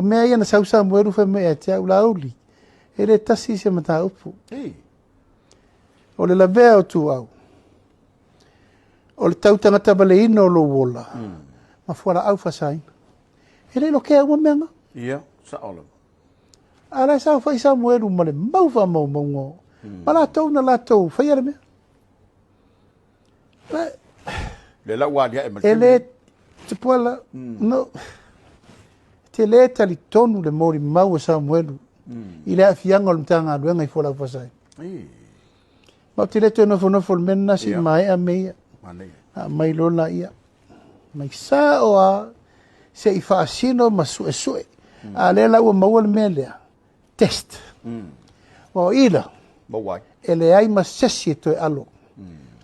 O mea ia na sau Samuelu fai mai ia te au, Laauli, e le tasi se mataupu. O le lavea o tuau, o le tau tagata valeina o lou ola, ma fualaau faasaina. E le lokea uma mea na. Ia, sao lava. A la e saofai Samuelu ma le mau faamaumauga ma latou na latou faia le mea. Le la ua aliae ma E le, Tupuola, no, te le talitonu le molimau a Samuelu i le aafiaga o le Matagaluega i fualaau faasaina. Ma ou te le toe nofonofo i le mea lena se i maea mea ia. Na aumai loa laia. Mai sao lava se i faasino ma suesue. A lea la ua maua le mea lea, test. Aua o i la, e leai ma se isi e toe alo.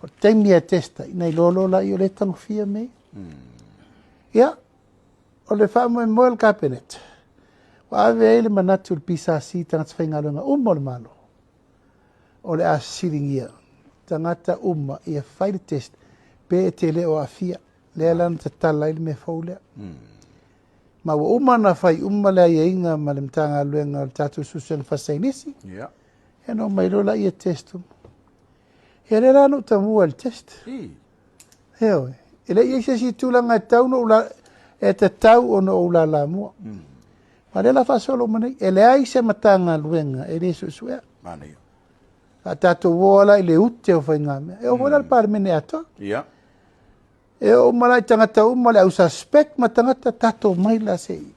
O le taimi e test ai, na iloa loa laia o lea e tagofia mea ia. Ia, o le faamoemoe o le Kapeneta, ua ave ai le manatu i le PSC i tagata faigaluega uma o le Malo, o le a siligia tagata uma ia fai le test pe e te le o aafia. Lea la na tatala ai le mea fou lea. Ma ua uma ona fai uma le aiaiga ma le Matagaluega o le tatou Suesuega Faasaienisi. Ia na omai loa laia test uma. Ia lea la na ou tamua i le test. Ioe. E le i i ai se isi tulaga e tatau ona ou la, e tatau ona ou lalamua. Ma lea la faasolo uma nei, e leai se Matagaluega e le suesuea. Manaia. A tatou o la i le ute o faigamea. E oo foi la i le Palemene atoa. E oo uma la i tagata uma, le au suspect ma tagata, tatou mai la se i.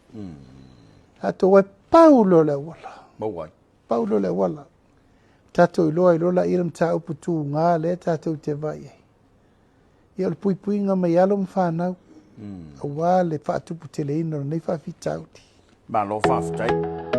Tatou e pau lea o le auala. Maua ai. Pau lea o le auala. Tatou iloa ai loa laia le mataupu tuga lea tatou te vaai ai. Ia o le puipuiga mai alo ma fanau, aua le faatuputeleina o lenei faafitauli. Malo faafetai.